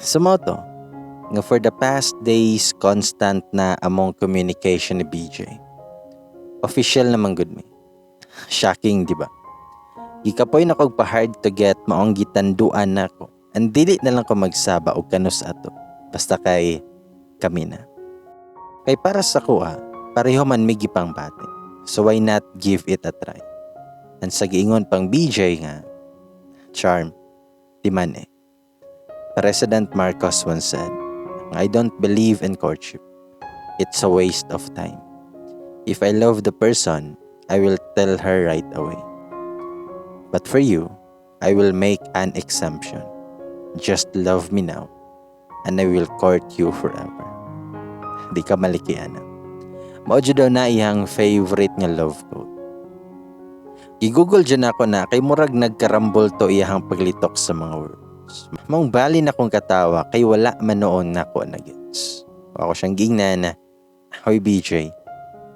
So mao to, nga for the past days constant na among communication ni BJ. Official naman gud mi. Shocking, di ba? Gikapoy na kog pa hard to get, maong gitanduan nako. And dili na lang ko magsaba og kanus ato. Basta kay kami na. Kay para sa kuha, pareho man mi gipangbati. So why not give it a try? And sa giingon pang BJ nga, "Charm, di man eh." President Marcos once said, "I don't believe in courtship. It's a waste of time. If I love the person, I will tell her right away. But for you, I will make an exemption. Just love me now, and I will court you forever." Di ka maliki, ana. Mao jud daw na iyang favorite nga love quote. Gi-Google dyan ako na kay murag nagkarambol to iyang paglitok sa mga words. Maong bali na kong katawa kay wala man noon nako na gets. Ako siyang gingnan na, "Hoy BJ,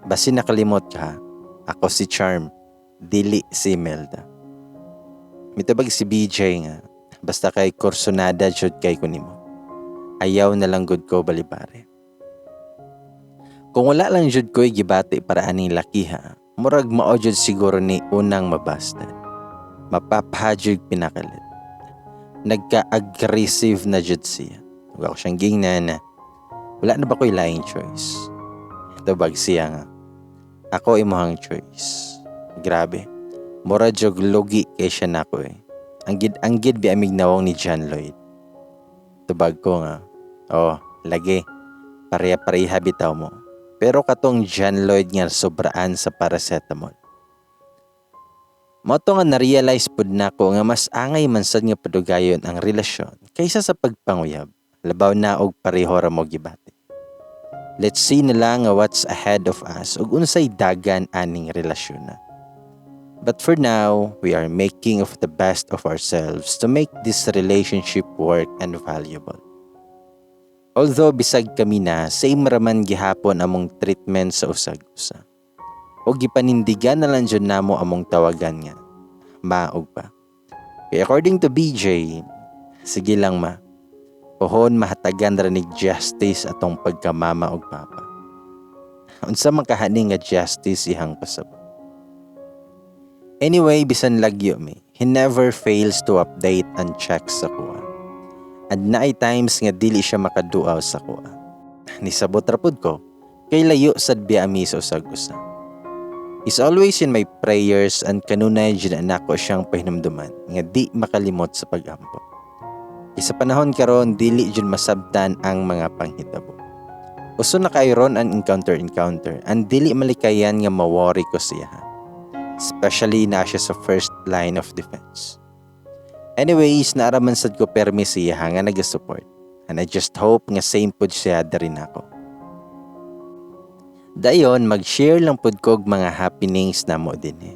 basin nakalimot ka, ako si Charm, dili si Imelda." Mitubag si BJ nga, "Basta kay kursonada jud kay ko nimo. Ayaw na lang gud ko balibare." Kung wala lang jud ko'y gibati para aning lakiha, murag mao jud siguro ni unang mabasted. Mapapha jud pinakalit. Nagka-aggressive na jud siya. Ug ako siyang gingnan na, "Wala na ba ko'y laing choice?" Tubag siya nga, "Ako imuhang choice." Grabe. Mura jog lugi kay siya nako eh. Anggid anggid bi amig nawong ni John Lloyd. Tubag ko nga, "Oh, lagi. Pareha-pareha bitaw mo. Pero katong John Lloyd nga sobraan sa paracetamol." Mao to nga na-realize pud nako nga mas angay man sad nga padugayon ang relasyon kaysa sa pagpanguyab. Labaw na og pareho ra mo gibati. Let's see na lang nga what's ahead of us ug unsay dagan aning relasyon na. But for now, we are making of the best of ourselves to make this relationship work and valuable. Although bisag kami na, same raman gihapon among treatment sa usag-usa. O gipanindigan na lang jud namo among tawagan nga ma ug pa. Kaya according to BJ, "Sige lang, ma. Pohon mahatagan ra nig justice atong pagkamama ug papa." Unsa man kahani nga justice ihang pasabot? Anyway, bisan lagyo mi, he never fails to update and check sa kuha. And naay times nga dili siya makaduaw sa kuha. Nisabot ra pud ko, kay layo sad biya mi sa usag-usa. He's always in my prayers and kanunay jud nako siyang pahinumduman nga di makalimot sa pagampo. Kay sa panahon karon, dili jud masabtan ang mga panghitabo. Uso na kaayo ron ang encounter encounter and dili malikayan nga ma-worry ko siya. Especially na siya sa first line of defense. Anyways, naaraman sad ko permi siya nga nag-support. And I just hope nga same pud siya diri nako. Dayon, mag-share lang pud kog mga happenings namo dinhi.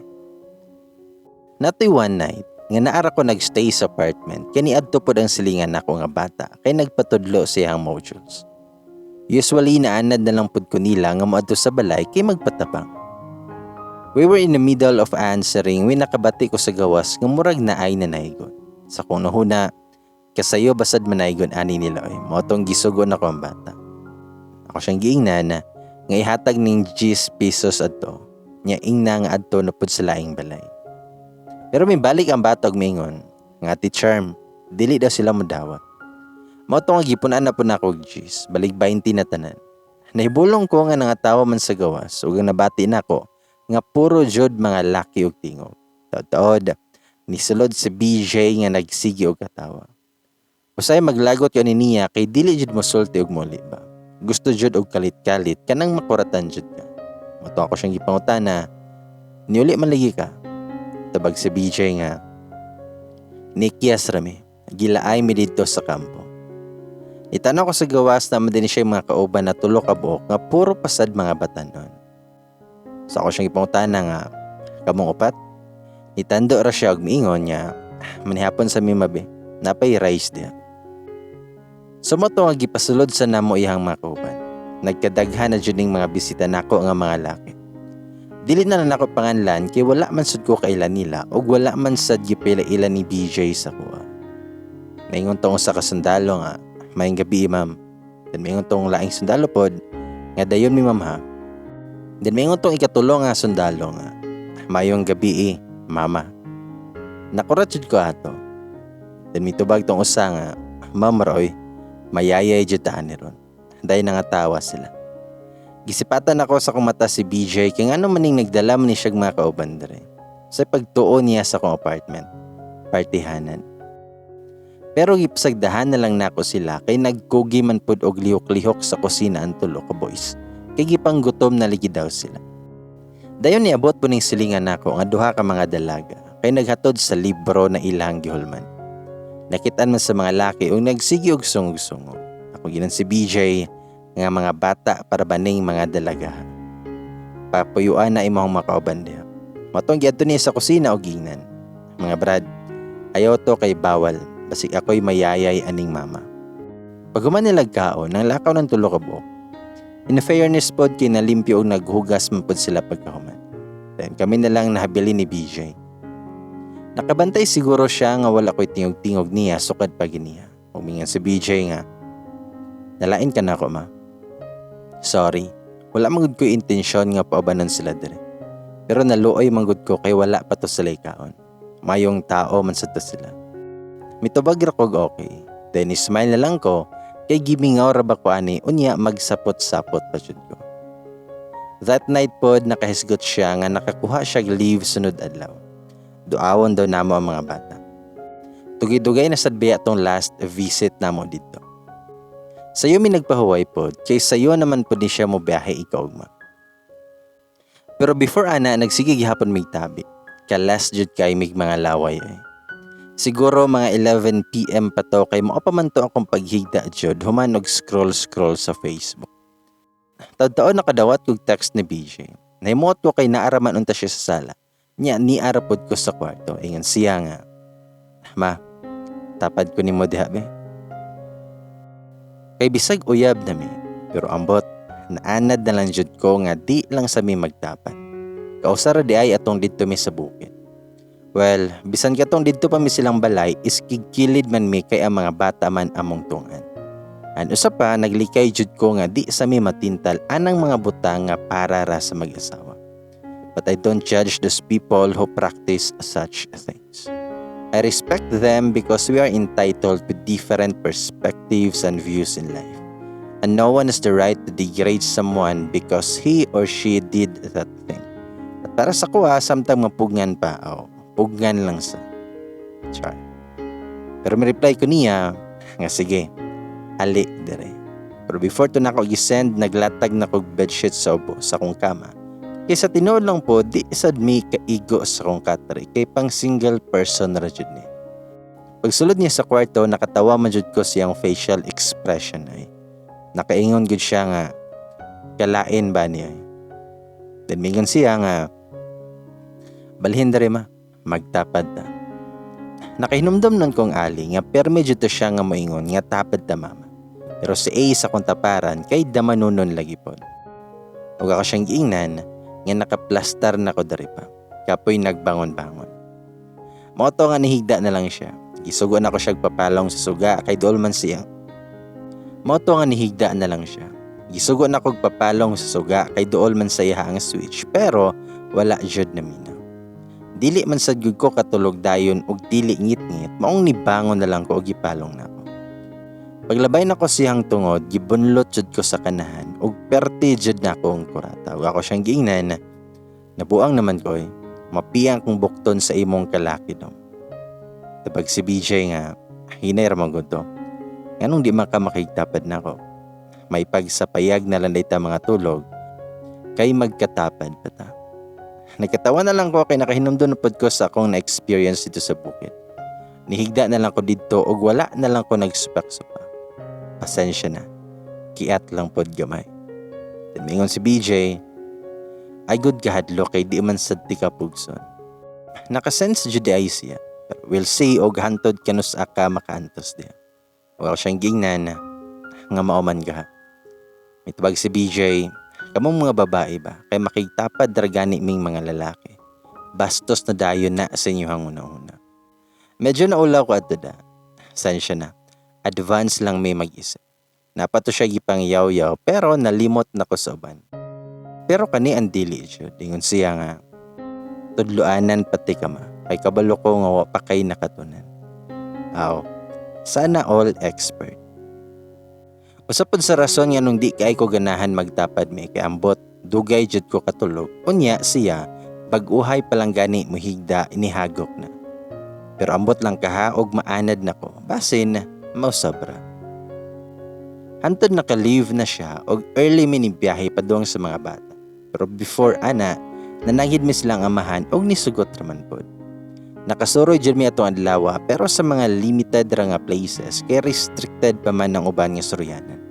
Natoy one night, nga naara ko nagstay sa apartment, kay niadto pod ang silingan nako nga bata, kay nagpatudlo siyang modules. Usually, naanad na lang pud ko nila nga moadto sa balay kay magpatabang. We were in the middle of answering when nakabati ko sa gawas nga murag naay nanaygon. Sa kong nahuna, kasayo basad manaygon ani nila oy. Mao tong gisugo nako ang bata. Ako siyang giingnan na nga ihatag ning 10 pesos adto. Nya ingna nga adto na pud sa laing balay. Pero may balik ang bata og mingon nga, "Ate Charm, dili daw sila modawat." Mao to nga gipunan na pud nako og 10, balik 20 na tanan. Nahibulong ko nga nangatawa man sa gawas ug ang nabati nako nga puro jud mga laki og tingog. Taod-taod, nisulod si BJ nga nagsigi og katawa. Usay maglagot yun niya kay dili jud mosulti og muli ba. Gusto jud og kalit-kalit kanang makuratan jud ka. Mao to ako siyang gipangutana, "Niuli man lagi ka?" Tabag si BJ nga, "Nikyas rami, gilaay mi didto sa kampo." Itanaw ko sa gawas na din siya yung mga kauban na tulo ka buok nga puro pasad mga batanon. So ako siyang ipangutana nga, "Kamong upat?" Nitando ra siya og miingon nga, "Manihapon sa mimabi, napay rice diha." So mao to nga gipasulod sa namo iyang mga kauban. Nagkadaghan na jud ning mga bisita nako nga mga laki. Dili na lang nako panganlan kay wala man sud ko kaila nila ug wala man sad gipila-ila ni BJ sa kuha. Naingon tong sa kasundalo nga, "Maayong gabii, ma'am." Then mingon tong laing sundalo pod nga, "Dayon mi, ma'am, ha." Then mingon tong ikatulo nga sundalo nga, "Maayong gabii, mama." Nakurat jud ko ato. Then mitubag tong usa nga, "Ma'am Roy, mayayay jud ta ani ron." Dayon nangatawa sila. Gisipatan ako sa akong mata si BJ kay ngano maning nagdala man ni siya mga kauban diri. Sa pagtuo niya sa akong apartment, partihanan. Pero gipasagdahan na lang nako sila kay nagkugi man pud og lihok-lihok sa kusina ang tulo ka boys. Kay gipanggutom na ligi daw sila. Dayon niabot po ning silingan nako nga duha ka mga dalaga kay naghatod sa libro na ilang gihulman. Nakitaan man sa mga laki ug nagsige og sungog-sungog. Ako giingnan si BJ nga mga bata para baning mga dalaga. Papuyuan na imong makauban diha. Mao tong giadto niya sa kusina og giingnan, "Mga brad, ayaw to kay bawal. Basig ako'y mayayay aning mama." Paghuman nila kaon, nanglakaw ng tulo ka buok. In fairness pod kay nalimpyo og naghugas man pod sila pagkahuman. Then kami na lang nahabili ni BJ. Nakabantay siguro siya nga wala ko'y tingog-tingog niya sukad pa giniya. Miingon si BJ nga, "Nalain ka nako, ma. Sorry, wala man gud ko'y intensyon nga paubanon sila dire. Pero naluoy man gud ko kay wala pa to sila kaon. Mayong tao man sa to sila." Mitubag ra kog okay. Then smile na lang ko kay gimingaw ra ba ko ani, unya magsapot-sapot pa jud ko. That night pod, nakahisgot siya nga nakakuha siya leave sunod adlaw. Duawon daw namo ang mga bata. Dugay-dugay na sad biya tong last visit namo didto. Sayo mi nagpahuway pod kay sayo naman pod ni siya mo biyahe ikaugma. Pero before ana, nagsige gihapon mig tabi. Kalas jud kay mig mga laway ay. Siguro mga 11 PM pa to kay mao pa man to akong paghigda jud human og scroll scroll sa Facebook. Taud-taon nakadawat kog text ni BJ. Nahimuot ko kay naa ra man unta siya sa sala. Nya niara pod ko sa kwarto. Ingon siya nga, "Ma, tapad ko nimo diha be." Kay bisag uyab na mi, pero ambot, naanad na lang jud ko nga di lang sa mi magtapad. Kausa ra di ay atong didto mi sa bukid. Well, bisan katong didto pa mi silang balay, iskig kilid man mi kay ang mga bata man among tungan. An usa pa, naglikay jud ko nga di sa mi matintal anang mga butang nga para ra sa mag-asawa. But I don't judge those people who practice such things. I respect them because we are entitled to different perspectives and views in life. And no one has the right to degrade someone because he or she did that thing. At para sa kuha, samtang mapugngan pa, oh, pugnan lang sa. Char. Pero mi-reply ko niya, nga sige, ali dire. Pero before to nako gi-send, naglatag na kog bedsheet sa ubo sa akong kama. Kay sa tinuod lang po, di sad mi kaigo sa akong katre kay pang single person ra jud ni. Pagsulod niya sa kwarto, nakatawa man jud ko siyang facial expression ay. Nakaingon gud siya nga, "Kalain ba niya?" Then mingon siya nga, "Balhin diri, ma, magtapad ta." Nakahinumdom nun kong ali nga permi jud to siya nga moingon nga tapad ta, mama. Pero si A sa akong taparan kay damanunon lagi pod. Ug ako siyang giingnan nga nakaplastar na ko diri pa. Kapoy nagbangon-bangon. Mao to nga nihigda na lang siya. Gisugo na ko siya papalong sa suga kay dool man siya. Mao to nga nihigda na lang siya. Gisugo na kog papalong sa suga kay dool man sa iya ang switch, pero wala jud na mina. Dili man sad gud ko katulog dayon og dili ngit-ngit, maong nibangon na lang ko og gipalong nako. Paglabay nako siyang tungod, gibunlot jud ko sa kanahan ug perti jud nako ang kurata. Ug ako siyang giingnan, "Nabuang naman ko eh. Mapiyang kong bukton sa imong kalaki dong." Tabag si BJ nga, "Hinay ra man gud to. Nganong di man ka makigtapad nako? May pagsapayag na lang ta mga tulog, kay magkatapad pa ta." Nagkatawa na lang ko kay nakahinumdum na pod ko sa akong na-experience dito sa bukid. Nihigda na lang ko didto ug wala na lang ko nagsupak-supa. Pasensya na. Kiat lang pod gamay. Then mingon si BJ, "Ay gud kahadlok kay di man sad ti ka pugson." Nakasense jud ay siya. Pero we'll see og hantod kanus-a ka makaantos diha. Wa siyang gingnan nga mao man ka. Mitubag si BJ, "Kamong mga babae ba, kay makigtapad ra gani ming mga lalaki. Bastos na dayon na sa inyong una-una." Medyo naulaw ko adto da. Sensya na. Advance lang may mag-isip. Naa pa to siya gipangyaw-yaw pero nalimot na ko sa uban. Pero kani ang dili jud. Ingon siya nga, "Tudloanan pati ka, Ma. Kay kabalo ko nga wa pa kay nakatunan." Aw, sana all expert. Usa pod sa rason nga nung di kay ko ganahan magtapad mi kay ambot dugay jud ko katulog. Unya siya bag-uhay pa lang gani muhigda, inihagok na. Pero ambot lang kaha og maanad nako. Basin mausab ra. Hantod naka-leave na siya og early mi nibiyahe padung sa mga bata. Pero before ana, nananghid mi silang amahan og nisugot raman pod. Nakasuroy jud mi atong adlaw pero sa mga limited ra nga places kay restricted pa man ang uban nga suryanan.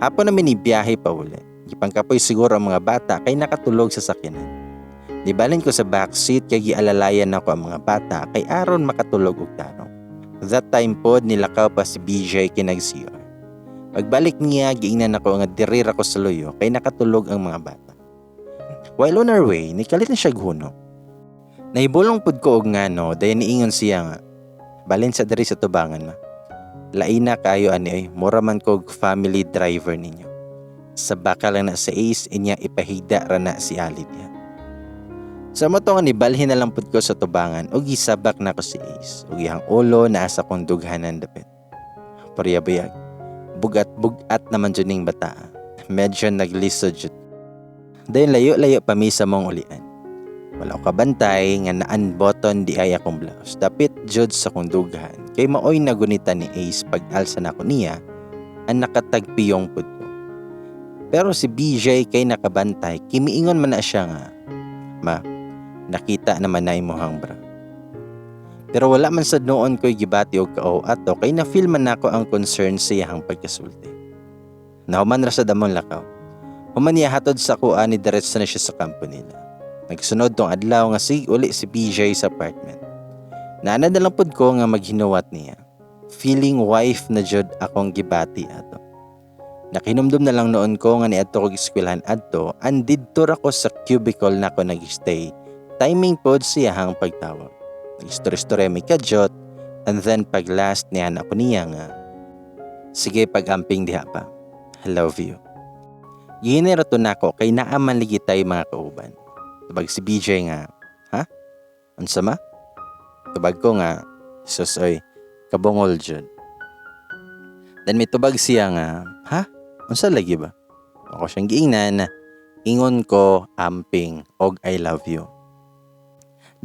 Hapon na mi nibiyahe pauli. Gipangkapoy siguro ang mga bata kay nakatulog sa sakyanan. Nibalin ko sa back seat kay gialalayan nako ang mga bata kay aron makatulog og tarong. That time pod nilakaw pa si BJ kay nag-CR. Pagbalik niya, giingnan ako nga diri ra ko sa luyo kay nakatulog ang mga bata. While on our way, nikalit na siya hunong. Nahibulong pud ko og ngano, dayon niingon siya nga, "Balin sa diri sa tubangan, Ma. Lain na kayo ani oy, mura man kog family driver ninyo. Sa baka lang na sa Ace, inya ipahigda ra na si Ali diha." Sa mao to nga nibalhin na lang pud ko sa tubangan ug gisabak nako si Ace ug iyang ulo naa sa akong dughanan dapit. Purya buyag. Bugat-bugat naman jud ning bata. Medyo naglisod jud. Dayon layo-layo pa mi sa mong ulian. Wala ko kabantay nga na-unbutton di ay akong blouse. Dapit jud sa akong dughan. Kay maoy nagunita ni Ace pag alsa nako niya, ang nakatagpiyong pud ko. Pero si BJ kay nakabantay, kimiingon man na siya nga, "Ma, nakita naman na imuhang bra." Pero wala man sad noon ko'y gibati og kao ato kay na-feel man nako ang concern sa iyahang pagkasulti. Nahuman ra sad among lakaw. Human niya hatod sa kuan ni diretso na siya sa kampo nila. Nagsunod tong adlaw nga sig uli si BJ sa apartment. Naanad na lang pud ko nga maghinuwat niya. Feeling wife na jud akong gibati ato. Nakinumdum na lang noon ko nga niadto kog eskwelahan adto, and didto ra ko sa cubicle nako nag-stay. Timing pod siyahang pagtawag. Nag-istorya-istorya mi kadyot, and then pag last niya ako niya nga, "Sige, pag-amping diha pa. I love you." Gihinay ra to nako kay naa man lagi tay mga kauban. Tubag si BJ nga, "Ha? Unsa, Ma?" Tubag ko nga, "Sus oy, kabungol jud." Then may tubag siya nga, "Ha? Unsa lagi ba?" Ako siyang giingnan, ingon ko, "Amping, og I love you."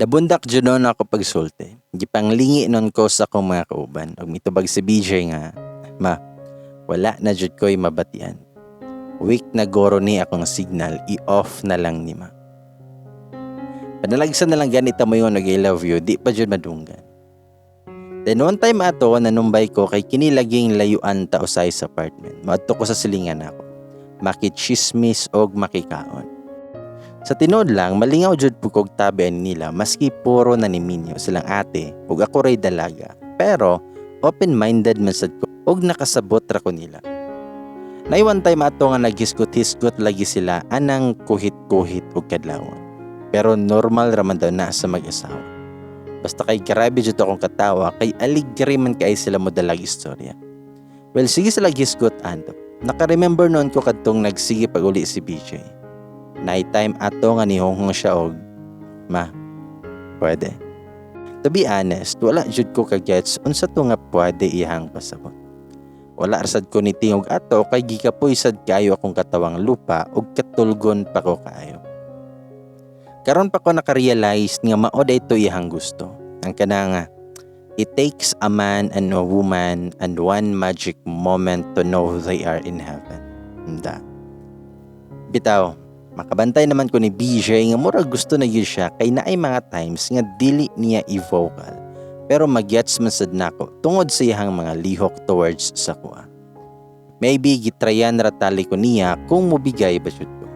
Nabundak jud noon ako pagsulti. Gipanglingi nun ko sa akong mga kauban. Og mitubag si BJ nga, "Ma, wala na jud ko'y mabatian. Weak na guro ni akong signal, i-off na lang ni Ma." Panalagsan na lang ganita mo yung nag I love you, di pa jud madunggan. Then one time ato, nanumbay ko kay kini laging layuan ta usay sa apartment. Moadto ko sa silingan nako. Makichismis og makikaon. Sa tinuod lang, malingaw jud pud kog tabi ani nila maski puro na ni Minyo silang ate ug ako ray dalaga. Pero open-minded man sad ko ug nakasabot ra ko nila. Nay one time ato nga naghisgot-hisgot lagi sila anang kuhit-kuhit og kadlawon. Pero normal ra man daw na sa mag-asawa. Basta kay grabe jud akong katawa kay aligre man kay sila modalag istorya. Well, sige sila gisgot anto. Naka-remember noon ko kadtong nagsige pag uli si BJ. Night time ato nga nihonghong siya og, "Ma, pwede?" To be honest, wala jud ko kagets unsa to nga pwede iyang pasabot. Wala ra sad ko ni tingog ato kay gikapoy sad kaayo akong katawang lupa ug katulgon pa ko kaayo. Karon pa ko naka-realize nga mao ito iyang gusto. Ang kanang it takes a man and a woman and one magic moment to know they are in heaven. Nda. Bitaw, makabantay naman ko ni BJ nga murag gusto na gyud siya kay naay mga times nga dili niya i-vocal. Pero magyats man sad nako tungod sa iyang mga lihok towards sa kuha. Maybe gitrayan ra tali ko niya kung mobigay ba jud ko.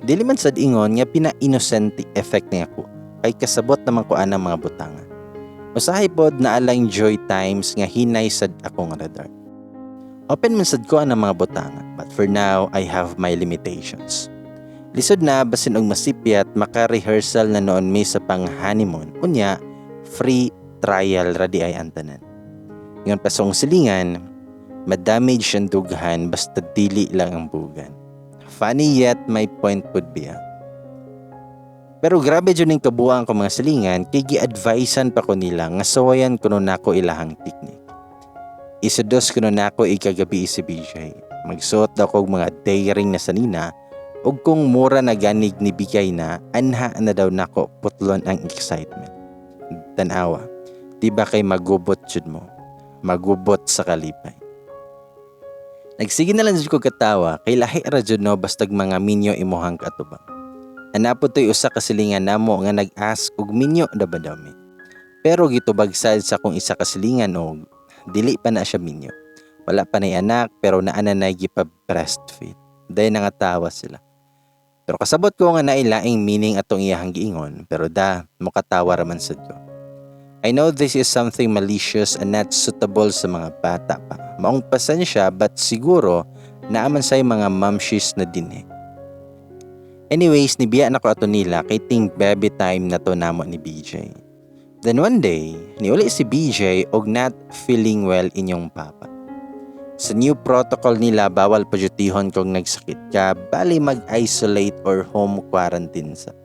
Dili man sad ingon nga pina-innocent effect niya ko kay kasabot naman ko anang mga butanga. Usahay pod naa lang joy times nga hinay sad akong radar. Open man sad ko anang mga butanga, but for now I have my limitations. Lisod na basin og masipyat maka-rehearsal na noon mi sa pang honeymoon. Unya, free trial ra di ay ang tanan. Ingon pa sa akong silingan, madamage ang dughan basta dili lang ang bugan. Funny yet my point would be ah. Pero grabe jud ning kabuang ko mga silingan kay gi-advisean pa ko nila nga sawayan kuno nako ilahang technique. Isudos kuno nako ikagabi si BJ. Magsuot daw kog mga daring na sanina ug kung mura na ganig ni bigay na anha na daw nako putlon ang excitement. Tanawa, di ba kay magubot jud mo? Magubot sa kalipay. Nagsige na lang jud ko katawa kay lahi ra jud no bastag mga minyo imuhang katubang. Anapod to'y usa ka silingan namo nga nag-ask og minyo na ba daw mi. Pero gitubag sad sa akong isa ka silingan og dili pa na siya minyo. Wala pa na'y anak pero naa na na'y gipa-breastfeed. Dayon nangatawa sila. Pero kasabot ko nga naay laing meaning atong iyahang giingon pero da mokatawa ra man sad ko. I know this is something malicious and not suitable sa mga bata pa. Maong pasensya but siguro naa man say mga mamshis na dinhi. Anyways, nibiya na ko ato nila kay ting baby time na to namo ni BJ. Then one day, niuli si BJ og not feeling well inyong papa. Sa new protocol nila, bawal padyutihon kung nagsakit ka, bali mag-isolate or home quarantine sa.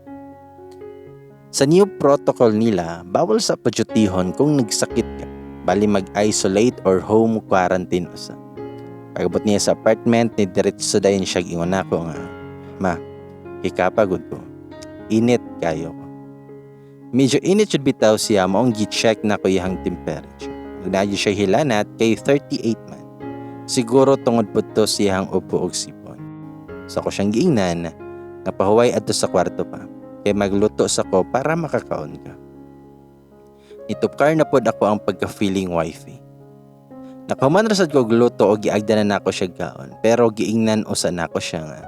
Sa new protocol nila, bawal sa padyutihon kung nagsakit ka, bali mag-isolate or home quarantine usa. Pag-abot niya sa apartment, ni diretso dayon siya ingon nako nga, "Ma, hikapagod ko. Init kayo ko." Medyo init jud bitaw siya maong gi-check na ko iyang temperature. Ug naa siya hilanat kay 38 man. Siguro tungod pud to siyang ubo og sipon. Sa ko siyang giingnan nga pahuway adto sa kwarto pa kay magluto sa ko para makakaon ka. Nitupkar na pod ako ang pagka-feeling wifey. Nakahuman ra sad ko og luto og giagda na nako siya kaon pero giingnan usa nako siya nga,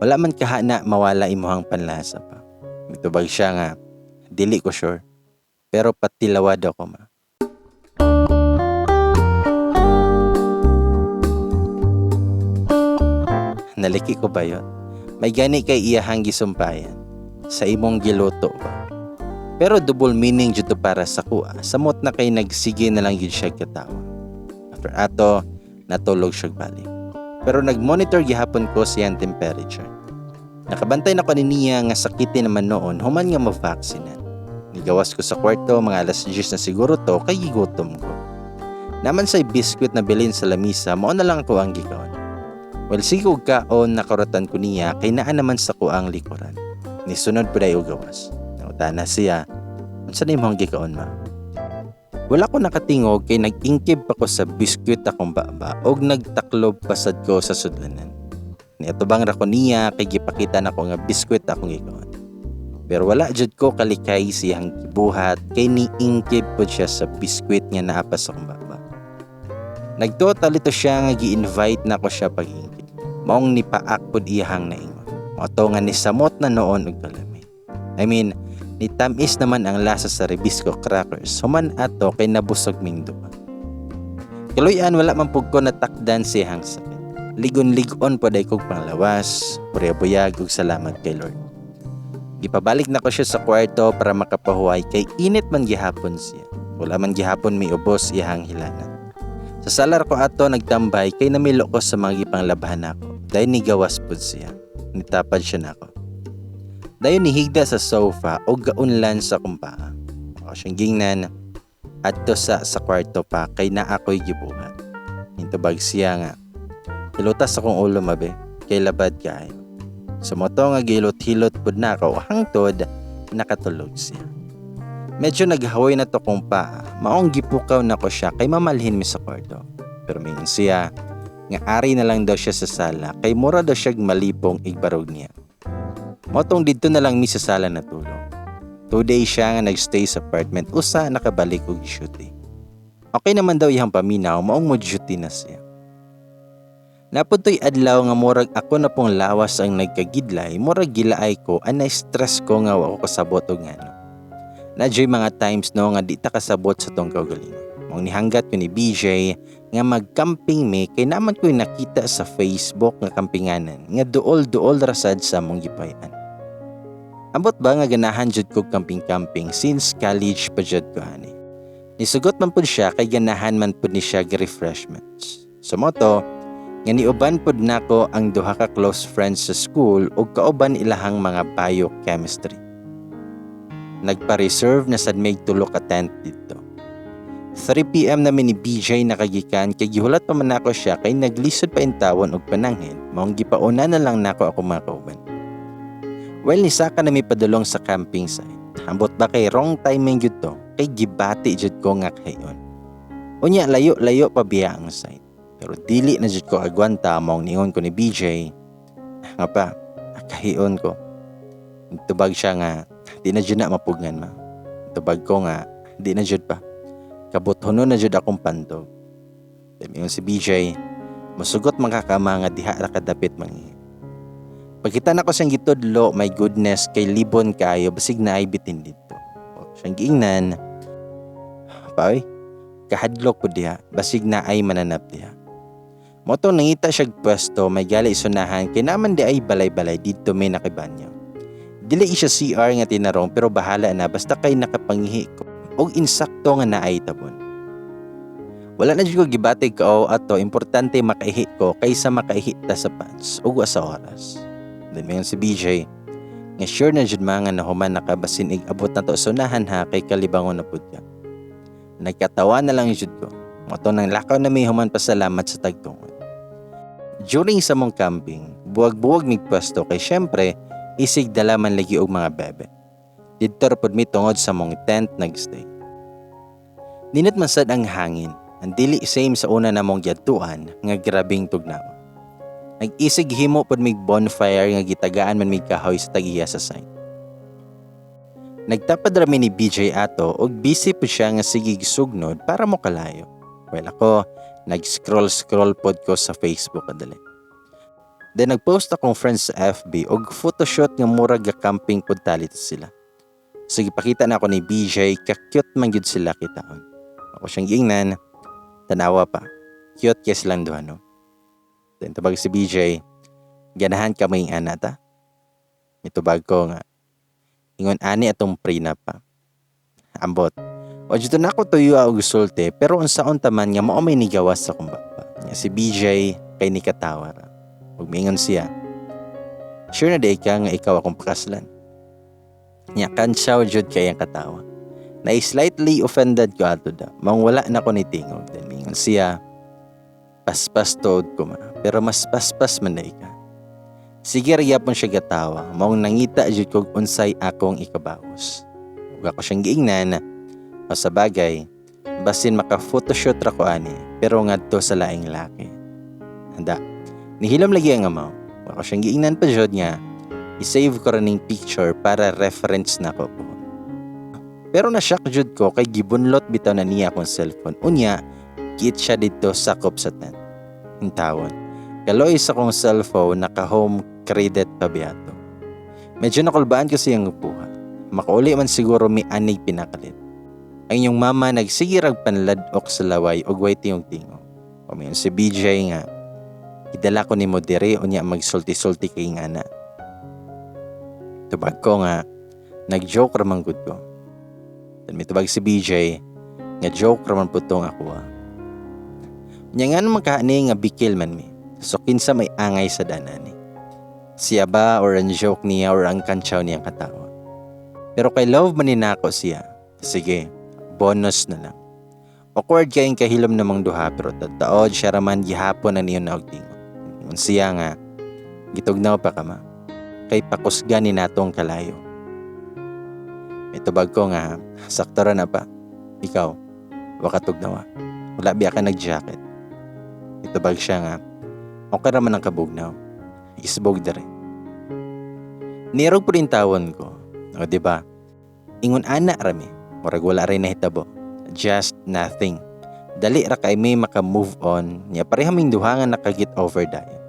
"Wala man kaha na mawala imuhang panlasa pa." Mitubag siya nga, "Dili ko sure. Pero patilawad ako, ma." Naliki ko ba yun? May gani kay iyahang gisumpayan. Sa imong giluto ba? Pero double meaning jud to para sa kuha. Samot na kay nagsige na lang yun siya katawa. After ato, natulog siya balik. Pero nag-monitor gihapon ko siyang temperature. Nakabantay na ko ni niya nga sakiti naman noon human nga ma-vaccinan. Nigawas ko sa kwarto mga alas 10 na siguro to kay gigutom ko. Naman say biskwit na bilin sa lamisa, mao na lang ko ang gikaon. Well, sige og kaon nakaratan ko niya kay naa naman sa ko ang likuran. Nisunod pud ay og gawas. Nangutana siya, "Unsa na imong gikaon, ma?" Wala ko nakatingog kay nag-ingkib pa ko sa biskwit akong baba og nagtaklob pasad ko sa sudlanan. Niatubang ra ko niya kay gipakita nako nga biskwit akong gikaon. Pero wala jud ko kalikay siyang gibuhat kay niingkib pod siya sa biskwit nga naa pa sa akong baba. Nagtuo talito siya nga gi-invite nako siya pag-ingkib. Maong nipaak pod iyahang naingon. Mao to nga nisamot na noon og kalami. I mean, nitamis naman ang lasa sa Rebisco crackers. Human ato kay nabusog ming duha. Kaluy-an wala man pug ko natakdan siyang sakit. Ligon-ligon pod ay kog panglawas, buyag ug salamat kay Lord. Gipabalik na ko siya sa kwarto para makapahuway kay init man gihapon siya. Wala man gihapon may ubos iyang hilanat. Sa salar ko ato nagtambay kay namilo ko sa mga gipanglabhan nako. Dayon nigawas pud siya. Nitapad siya nako. Dayon nihigda sa sofa o gaunlan sa akong paa. Ako siyang gingnan adto sa kwarto pa kay naa ko'y gibuhat. Nitubag siya nga, "Hilutas akong ulo, mabe, kay labad kaayo." Sa moto nga gihilot-hilot pud nako hangtod nakatulog siya. Medyo naghawoy na to kong paa, maong gipukaw nako siya kay mamalhin mi sa kwarto. Pero mingon siya nga ari na lang daw siya sa sala kay mura daw siya malipong igbarog niya. Motong didto na lang mi sa sala natulog. 2 days siya nga nagstay sa apartment usa nakabalik og duty. Okay naman daw iyang paminaw maong mo duty na siya. Napuntoy adlaw nga murag ako na pong lawas ang nagkagidlay, murag gilaay ko anay stress ko nga wa ko kasabot og ngano. Nadyoy mga times no nga di ta kasabot sa tong kaugalingon. Maong nihanggat ko ni BJ nga magcamping mi kay naman ko'y nakita sa Facebook nga kampinganan nga duol-duol rasad sa among gipayan. Ambot ba nga ganahan jud kog camping-camping since college pa jud ko ani. Nisugot man pud siya kay ganahan man pud ni siya refreshments. So mao to, nga niuban pud nako ang duha ka close friends sa school ug kauban ilahang mga biochemistry. Nagpa-reserve na sad mig tulo ka tent didto. 3 PM na mi ni BJ nakagikan kay gihulat pa man nako siya kay naglisod pa intawon og pananghid, maong gipauna na lang nako ako mga kauban. Well, nisaka na mi padulong sa camping site. Ambot ba kay wrong timing gyud to, kay gibati jud ko nga kahiyon. Unya layo-layo pa biya ang site. Pero dili na jud ko agwanta, maong niingon ko ni BJ nga, "Pa, kahiyon ko." Tubag siya nga, "Di na jud na mapugnan, ma." Tubag ko nga, "Di na jud pa. Kabuthonon na jud akong pantog." Then si BJ, "Musugot man ka kama nga diha ra kadapit mangihi." Pagkita nako siyang gitudlo, my goodness, kay libon kayo, basig naay bitin didto. Siyang giingnan, "Pa oy, kahadlok ko diha, basig naay mananap diha." Mao to nangita siya pwesto, may gali isunahan, kay naman di ay balay-balay didto may nakibanyo. Dili siya CR nga tinarong pero bahala na basta kay nakapangihi ko og insakto nga naay tabon. Wala na jud ko gibatig kao ato, importante makaihi ko kaysa makaihi ta sa pants ug wa sa oras. Then mayon si BJ nga, "Sure na jud ma nga nahuman na ka, basin ig abot na to sunahan ha, kay kalibangon na pud ka." Nagkatawa na lang jud ko. Mao to nang lakaw na may human pasalamat sa tagtungod. During sa mong camping, buwag-buwag mig pwesto kay syempre isig dala man lagi og mga bebe. Didto ra pud mi tungod sa mong tent nagstay. Nindot man sad ang hangin, ang dili same sa una namong giadtuan nga grabing tugnaw. Nag-isig himo pud mig bonfire nga gitagaan man mig kahoy sa tag-iya sa site. Nagtapad ra mi ni BJ ato og busy pud siya nga sige sugnod para mo kalayo. Well, ako, nag-scroll-scroll pod ko sa Facebook kadali. Then nag-post akong friends sa FB og photoshoot nga murag ga-camping pud talit sila. Sige, pakita na ako ni BJ, ka-cute man gyud sila kitaon. Ako siyang giingnan, "Tanawa pa. Cute kay silang duha, no?" Then tubag si BJ, "Ganahan ka may ana ta?" Mitubag ko nga, "Ingon ani atong prenup pa." Ambot. O dito na ako tuyo og sulti pero unsaon taman nga mao may nigawas sa akong baba. Nga si BJ kay ni katawa ra. Ug miingon siya, "Sure na di ka nga ikaw akong pakaslan?" Nya kantsaw jud kay ang katawa. Na slightly offended ko ato da. Maong wala na ko ni tingog. Then miingon siya, "Paspas tuod ko ma, pero mas paspas man na ka." Sige ra gyapon siya gatawa, maong nangita jud kog unsay akong ikabaos. Ug ako siyang giingnan, o sa bagay, basin maka-photoshoot ra ko ani, pero ngadto sa laing laki. Handa, nihilom lagi ang amaw. Ako siyang giingnan pa jud nga, i-save ko ra ning picture para reference na ko po. Pero na-shock jud ko kay gibunlot bitaw na niya akong cellphone. Unya, giit siya didto sakop sa tent. Intawon. Kaloy sa akong cellphone, naka-home credit pa biyato. Medyo nakulbaan ko siyang buhat. Makauli man siguro mi anig pinakalit. Ang inyong mama nagsige rag panladok sa laway og way tingog-tingog. Pamayon si BJ nga, "Idala ko nimo dire unya magsulti-sulti kay nga na." Tubag ko nga, "Nag-joke ra man gud ko." Then mitubag si BJ nga, "Joke ra man pud tong ako ah." Nya nga naman kaani nga bikil man mi. So kinsa may angay sa danani? Siya ba or ang joke niya or ang kantsaw niyang katawa? Pero kay love man ni nako siya. Sige, bonus na lang. Awkward kayong kahilom namang duha pero taod siya raman gihapon na niyo na og tingog. Ingon siya nga, "Gitugnaw pa ka ma. Kay pakusgan ni natong kalayo." Mitubag ko nga, "Sakto ra na pa. Ikaw, wa ka tugnawa. Wala biya ka nag-jacket." Mitubag siya nga, "Okay ra man ang kabugnaw. Isbog dere." Nirog po rin tawon ko. O di ba? Ingon ana rami. Murag wala rin nahitabo. Just nothing. Dali ra kay may maka-move on. Nya pareha ming duha nga naka-get over dayon.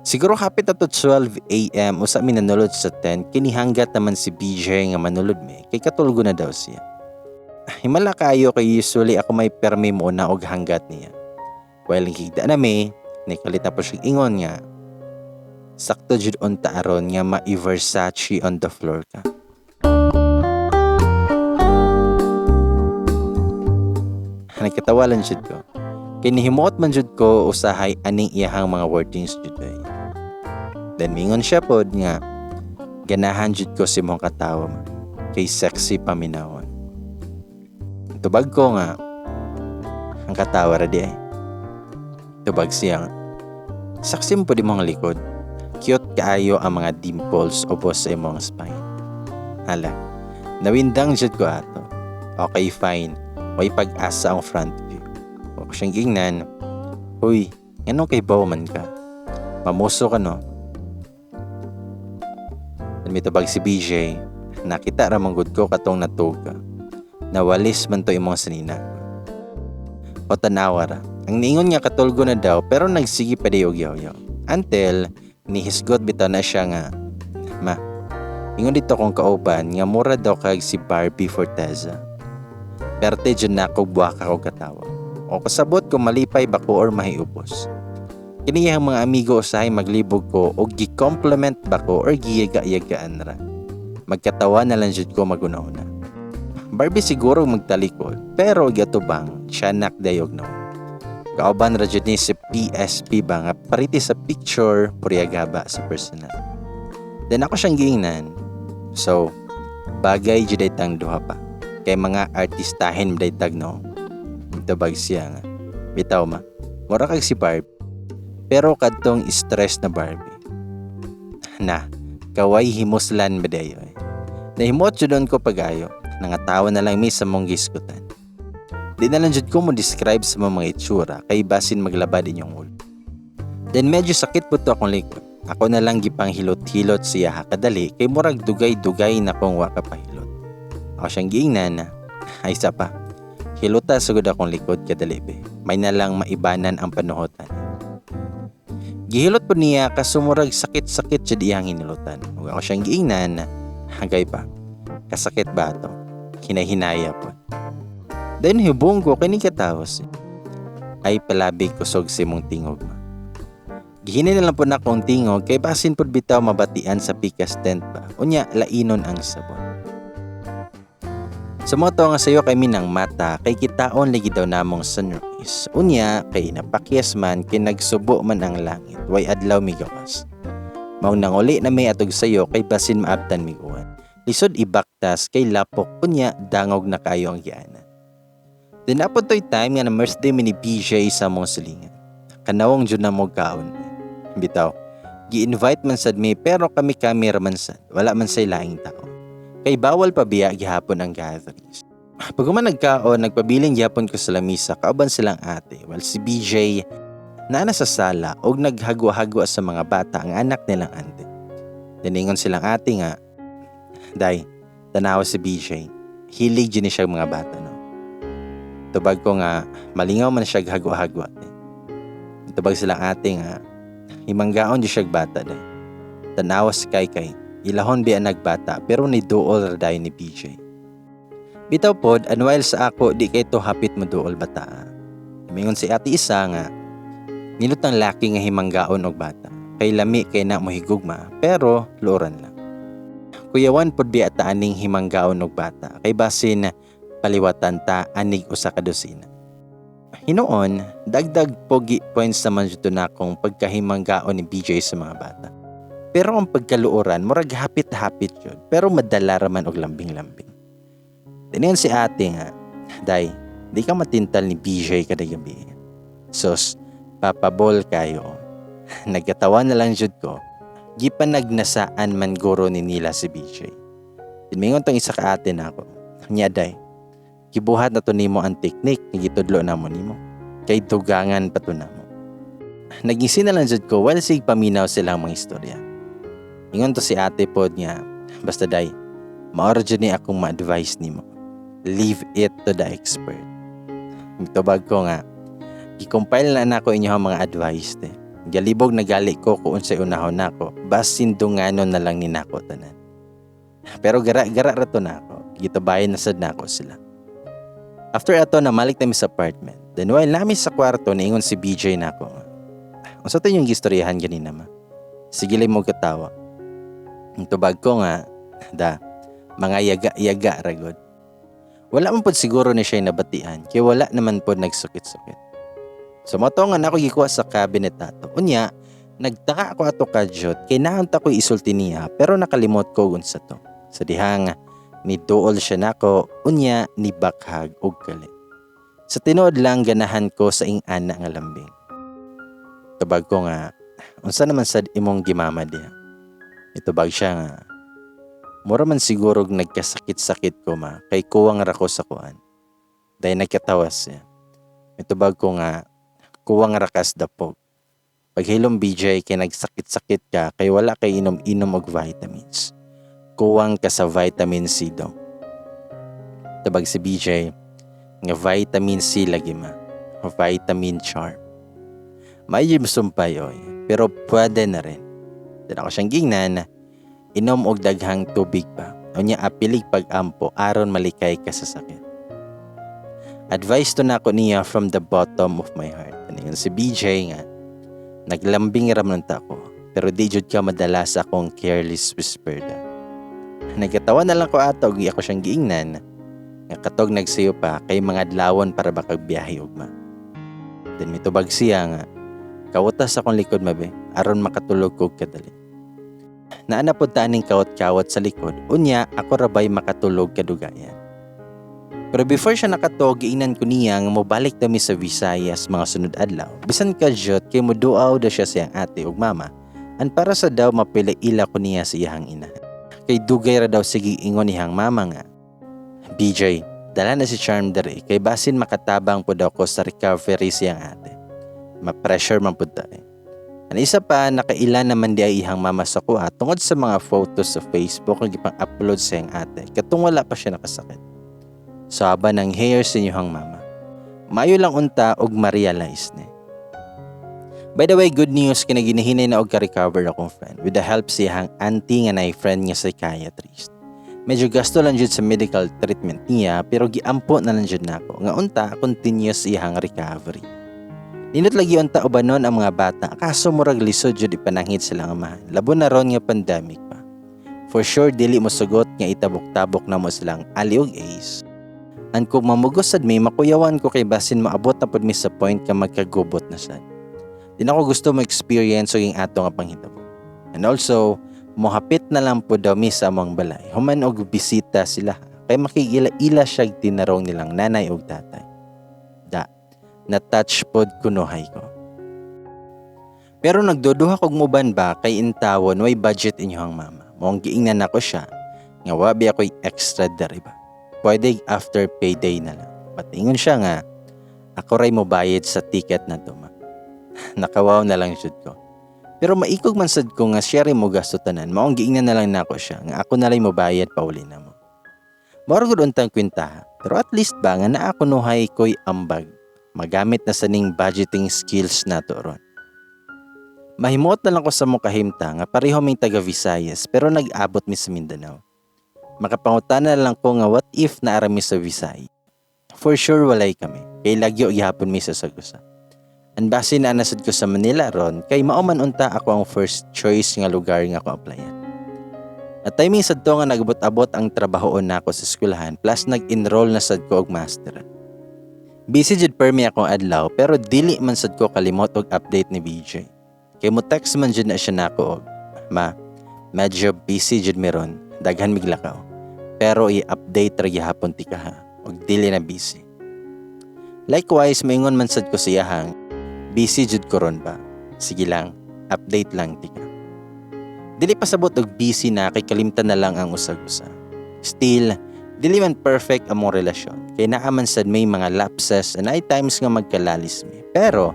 Siguro hapit ato 12 AM usa mi nanulod sa tent, kinihanggat naman si BJ nga manulod mi kay katulgo na daw siya. Himala kayo kay usually ako may permi mo na og hanggat niya. While higda na mi, nikalit na po siya ingon nga, "Sakto jud unta aron nga ma-Versace on the floor ka." Nagkatawa lang jud ko. Kay nihimuot man jud ko usahay aning iyahang mga wordings jud ay. Then mingon siya pod nga ganahan jud ko sa imong katawa, ma. Kay sexy paminawon. Tubag ko nga ang katawa ra di ay. Tubag siya nga sexy mo pod imong likod. Cute kaayo ang mga dimples ubos sa imong spine. Hala, nawindang jud ko ato. Okay, fine. Way pag-asa ang front view. Ako siyang gingnan, "Huy, nganong kay man ka? Mamuso ka, no?" Then mitubag si BJ, "Nakita ra man gud ko katong natuga. Nawalis man to imong sanina." O tanawa ra. Ang niingon nga katulgo na daw pero nagsige pa di og yaw. Until nihisgot bitaw na siya nga, "Ma, ingon dito kong kauban nga mura daw kag si Barbie Forteza." Perte jud na ako buwaka og katawa. O kasabot ko malipay ba ko or mahiubos. Kini ang mga amigo usahay maglibog ko og gi-compliment ba ko or giyaga-yagaan ra. Magkatawa na lang jud ko maguna-una. Barbie siguro magtalikod pero gatubang tiyanak dayog no. Kauban ra jud ni si PSP ba nga pariti sa picture puriyagaba sa personal. Then ako siyang giingnan. "So, bagay jud ay tang duha pa. Kay mga artistahin day tag, no?" Tubag siya nga, "Bitaw, ma. Mura kag si Barbie. Pero kadtong stress na Barbie." Na, kaway himuslan ba dayo eh. Nahimot jud ko pagayo. Nangatawa na lang mi sa mong giskutan. Di na lang jud ko mo describe sa mga itsura kay basin maglabad inyong ulo. Then medyo sakit po to akong likod. Ako na lang gipang hilot-hilot siya kadali kay murag dugay-dugay na kong wa ka pahilot. Ako siyang giingnan na, "Ay, isa pa. Hilota sugod akong likod kadali be. May na lang maibanan ang panuhotan." Gihilot po niya kasumurag sakit-sakit jud iyang hinilutan. Ug ako siyang giingnan, "Hagay pa. Kasakit ba to?" Hinahinaya po. Then hibong ko kini katawas. "Ay, palabi kusog si mong tingog, ma." Gihinay na lang po na akong tingog kay basin pod bitaw mabatian sa pikas tent ba. Unya lainon ang sabon. Sa mo to nga sayo kay minang mata kay kitaon lagi daw namong sunrise. Unya kay napakyas man kay nagsubo man ang langit. Way adlaw migawas. Maong nanguli na may atog sayo kay basin maabtan miguan. Lisod ibaktas kay lapok, unya dangog na kayo ang gianan. Then napod to'y time nga na birthday mi ni BJ sa mong silingan. Kanawong jud na mo kaon. Bitaw, gi-invite man sad mi pero kami-kami ra man sad. Wala man say laing tao. Kay bawal pa biya gihapon ang gatherings. Pag man nagkaon, nagpabiling gihapon ko sa lamisa kauban silang ate while si BJ naa na sa sala og naghagwa-hagwa sa mga bata ang anak nilang ante. Tiningon silang ate nga, "Day, tanawa si BJ. Hilig jud ni siya mga bata, no?" Tubag ko nga, "Malingaw man siya hagwa-hagwa, te." Tubag silang ate nga, "Himanggaon di siya bata, day. Tanawa si Kai kay ilahon biya nagbata pero ni duol ra dayon ni BJ." Bitaw pod, anwhile sa ako di kay to hapit mo duol bata. Mingon si ate isa nga, "Nindot ang laki nga himanggaon og bata. Kay lami kay na mo higugma pero luoran lang. Kuyawan pod biya ta aning himanggaon og bata kay basin paliwatan ta anig usa ka dosina." Hinuon, dagdag pogi points naman jud na akong pagkahimanggaon ni BJ sa mga bata. Pero ang pagkaluoran, murag hapit-hapit yun. Pero madala raman og lambing-lambing. Tiningon si ate nga, "Day, di ka matintal ni BJ kada gabi. Sos, papabol kayo." Nagkatawa na lang jud ko. Gipanagnasaan man guro ni nila si BJ. Timingon tong isa ka ate na ako, "Nya day, gibuhat na to nimo ang teknik nga gitudlo namo nimo. Kay dugangan pa to namo." Nagngisi na lang jud ko while sig paminaw silang mga istorya. Ingon to si ate pod nga, "Basta day, mao ra jud ni akong ma-advise nimo. Leave it to the expert." Mitubag ko nga, "Gi-compile na nako inyo ang mga advice te. Galibog na gali ko kung unsay unahon nako, basin dunganon na lang ni nako tanan." Pero gara-gara ra to nako. Gitubayan na sad nako sila. After ato, namalik nami sa apartment. Then while nami sa kwarto, niingon si BJ nako, "Unsa to yung gistoryahan ganina, ma? Sige lang mo katawa." Ang tubag ko nga, "Da, mga yaga-yaga ragod." Wala man pod siguro ni siya nabatian kay wala naman pod nagsukit-sukit. So mao to nga nako gikuha sa cabinet ato. Unya, nagtaka ako ato kadyot kay naunta ko isulti niya pero nakalimot ko unsa to. Sa dihang ni duol siya nako, unya ni back hug og kalit. Sa tinuod lang, ganahan ko sa ing-ana nga lambing. Tubag ko nga, "Unsa naman sad imong gimama diha?" Itubag siya nga, "Mura man siguro nagkasakit-sakit ko, ma, kay kuwang ra ko sa kuan." Dahil nagkatawas siya. Itubag ko nga, "Kuwang ra kas dapog. Paghilom, BJ, kay nagsakit-sakit ka kay wala kay inom-inom og vitamins. Kuwang ka sa vitamin C daw." Tubag si BJ nga, "Vitamin C lagi, ma. Vitamin charm." May sumpay oy, pero pwede na rin. Then ako siyang gingnan, "Inom og daghang tubig pa. Unya apilig pag-ampo aron malikay ka sa sakit." Advice to nako niya from the bottom of my heart. Ano yun, si BJ nga, "Naglambing ra man ta ko, pero di jud ka madala sa akong careless whisper da." Nagkatawa na lang ko ato ug ako siyang giingnan nga, "Katog nagsayo pa kay mga adlawon para ba kag biyahe ugma." Then mitubag siya nga, "Kawata sa akong likod, mabe, aron makatulog kog kadali." Naa na pod ta aning kawat-kawat sa likod, unya ako rabay makatulog kadugayan. Pero before siya nakatog, giingnan ko niya nga mobalik kami sa Visayas mga sunod adlaw. Bisan kadyot kay moduaw da siya sa iyang ate ug mama. An para sa daw mapila ila ko niya sa iyang ina. Kay dugay ra daw sige ingon niyang mama nga, "BJ, dala na si Charm dere kay basin makatabang pud ako sa recovery siyang ate. Ma-pressure man pud ta eh." Ang isa pa, nakaila naman di ay ihang mama sa kuha tungod sa mga photos sa Facebook nga gipang-upload sa iyang ate katong wala pa siya nakasakit. So haba ng hair sa inyong mama. Maayo lang unta og ma-realize ni. By the way, good news kay ginahinay na og ka-recover akong friend with the help sa iyang auntie nga nay friend nga psychiatrist. Medyo gasto lang jud sa medical treatment niya pero giampo na lang jud nako nga unta continuous iyang recovery. Nindot lagi unta ubanon ang mga bata kaso murag lisod jud ipanangit sila nga amahan. Labo na ron nga pandemic pa. For sure dili mo sugot nga itabok-tabok na mo silang Ali ug Ace. An kung mamugos sad mi, makuyawan ko kay basin maabot na pud mi sa point ka magkagubot na sad. Di na ako gusto mo experience og ato nga panghitabo. And also, mohapit na lang po daw mi sa among balay. Human og bisita sila kay makigila-ila siya tinarong nilang nanay ug tatay. Da, na-touch pod kunuhay ko. Pero nagduduha kog muban ba kay intawon way budget inyong mama. Moong giingnan nako siya nga wabi ako'y extra diri ba. Pwede after payday na lang. But ingon siya nga, "Ako ray mobayad sa ticket na ma." Nakawaw na lang jud ko. Pero maikog man sad ko nga siya ray mo gasto tanan. Maong giingnan na lang nako siya nga ako na lang mobayad pauli na mo. Mao gud untang kwentaha. Pero at least ba nga naa kunuhay ko'y ambag. Magamit na sa ning budgeting skills nato ron. Mahimuot na lang ko sa mukahimta nga pareho ming taga Visayas pero nag-abot mi sa Mindanao. Makapangutana lang ko nga what if naara mi sa Visayas. For sure walay kami. Kay lagyo gihapon mi sa Sagusa. Ang base na nasad ko sa Manila ron kay mao man unta ako ang first choice nga lugar nga ako applyan. At timing sad to nga nagabot-abot ang trabahoon nako sa eskwelahan plus nag-enroll na sad ko og master. Busy jud permi akong adlaw pero dili man sad ko kalimot og update ni BJ. Kay mo text man jud na siya nako og, "Ma, medyo busy jud mi ron, daghan mig lakaw. Pero i-update ra gihapon tika ha, og dili na busy." Likewise, maingon man sad ko sa iyahang, "Busy jud ko ron ba. Sige lang, update lang tika." Dili pasabot og busy na kay kalimtan na lang ang usag-usa. Still, dili man perfect among relasyon kay naa man sad may mga lapses and ay times nga magkalalis mi. Pero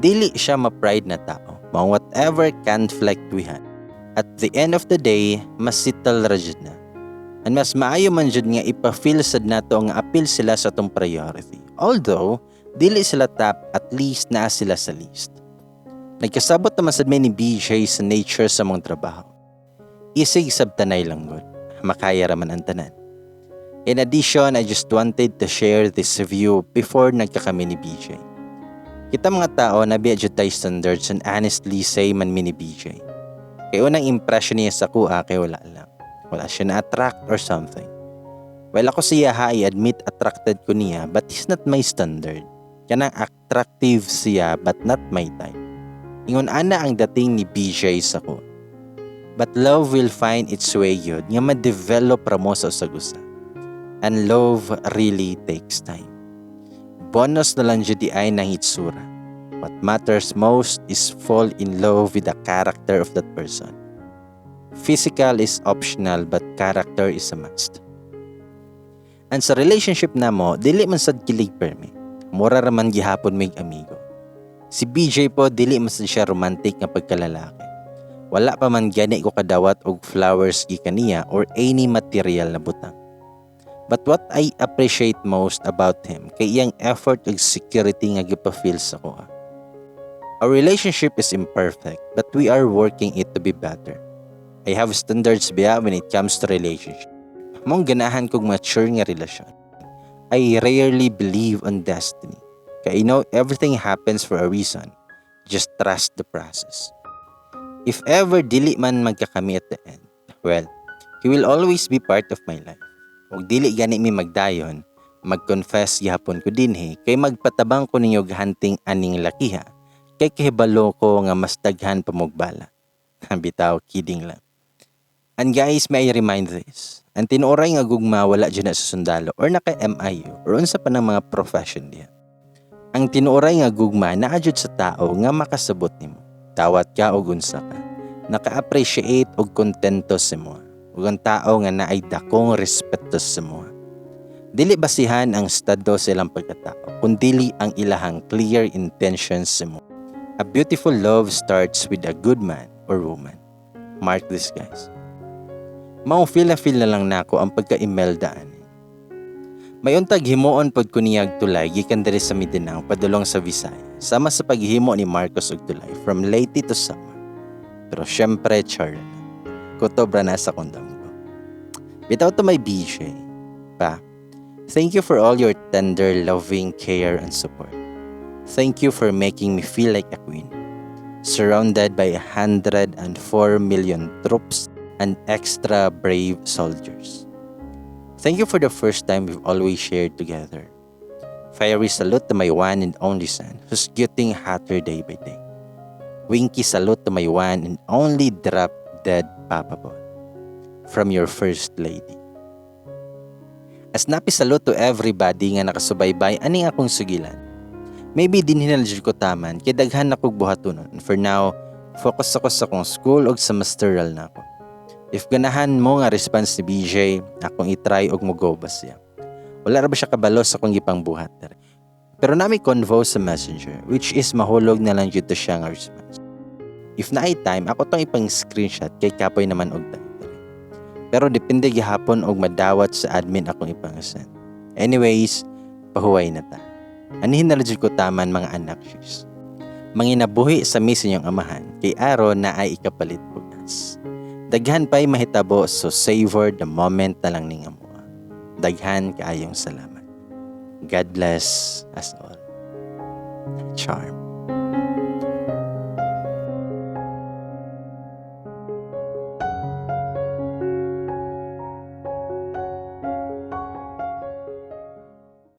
dili siya ma-pride na tao. Maong whatever conflict we had, at the end of the day, mas settle ra jud na. And mas maayo man jud nga ipa-feel sad nato nga apil sila sa atong priority. Although, dili sila top, at least naa sila sa list. Nagkasabot naman sad may ni BJ sa nature sa mong trabaho. Isig sabtanay lang gud. Makaya raman ang tanan. In addition, I just wanted to share this view before nagkakami ni BJ. Kita mga tao na biya jud tay standards and honestly say man mi ni BJ. Kay unang impression niya sa kuha kay wala lang. Wala siya na-attract or something. Well, ako siya ha, I admit attracted ko niya, but he's not my standard. Kanang attractive siya but not my type. Ingon ana ang dating ni BJ sa ko. But love will find its way yun nga ma-develop ra mo sa usag-usa. And love really takes time. Bonus na lang jud diay ng itsura. What matters most is fall in love with the character of that person. Physical is optional, but character is a must. And sa relationship namo, dili man sad kilig permi. Mura ra man gihapon mig amigo. Si BJ po, dili man sad siya romantic nga pagkalalaki. Wala pa man gani ko kadawat og flowers gikan niya or any material na butang. But what I appreciate most about him kay iyang effort ug security nga gipa-feel sa akoa. Our relationship is imperfect, but we are working it to be better. I have standards biya when it comes to relationship. Maong ganahan kog mature nga relasyon. I rarely believe on destiny. Kay I know everything happens for a reason. Just trust the process. If ever dili man magkakami at the end, well, he will always be part of my life. Ug dili gani mi magdayon, mag-confess gihapon ko dinhi kay magpatabang ko ninyo hunting aning lakiha kay kahibalo ko nga mas daghan pa mo'g bala. Bitaw, kidding lang. And guys, may I remind this. Ang tinuoray nga gugma, wala dyan na sa sundalo or naka MIU or unsa pa ng mga profession diha. Ang tinuoray nga gugma naa jud sa tao nga makasabot nimo. Dawat ka og unsa ka. Naka-appreciate og kontento sa imo. Ug ang tao nga naay dakong respeto sa imo. Dili basihan ang estado sa ilang pagkatao, kundili ang ilahang clear intentions sa imo. A beautiful love starts with a good man or woman. Mark this, guys. Mao feel na feel na lang nako ang pagka-Imelda ani. May untag himuon pod ko niyag tulay gikan diri sa Mindanao padulong sa Visayas. Sama sa paghimo ni Marcos og tulay from Leyte to Samar. Pero syempre, char lang. Kutob ra na sa kondom ko. Bitaw, to my BJ. Pa, thank you for all your tender, loving care and support. Thank you for making me feel like a queen, surrounded by 104 million troops and extra brave soldiers. Thank you for the first time we've always shared together. Fiery salute to my one and only son, who's getting hotter day by day. Winky salute to my one and only drop dead Papa Paul. From your first lady. A snappy salute to everybody nga nakasubaybay aning akong sugilan. Maybe dinhi na jud ko taman kay daghan na kog buhatonon. For now, focus ako sa akong school ug sa masteral na ako. If ganahan mo nga response ni BJ, akong i-try og mo-go ba siya. Wala ra ba siya kabalo sa akong gipangbuhat. Pero naa mi convo sa Messenger, which is mahulog na lang jud to siya nga response. If naay time, ako tong ipang screenshot kay kapoy naman og time. Pero depende gihapon og madawat sa admin akong ipang-send. Anyways, pahuway na ta. Anihin na lang jud ko taman, mga anak sis. Manginabuhi sa mi sa inyong amahan kay aron naay ikapalit bugas. Daghan pa'y mahitabo, so savor the moment na lang ning amoa. Daghan kaayong salamat. God bless us all. Charm.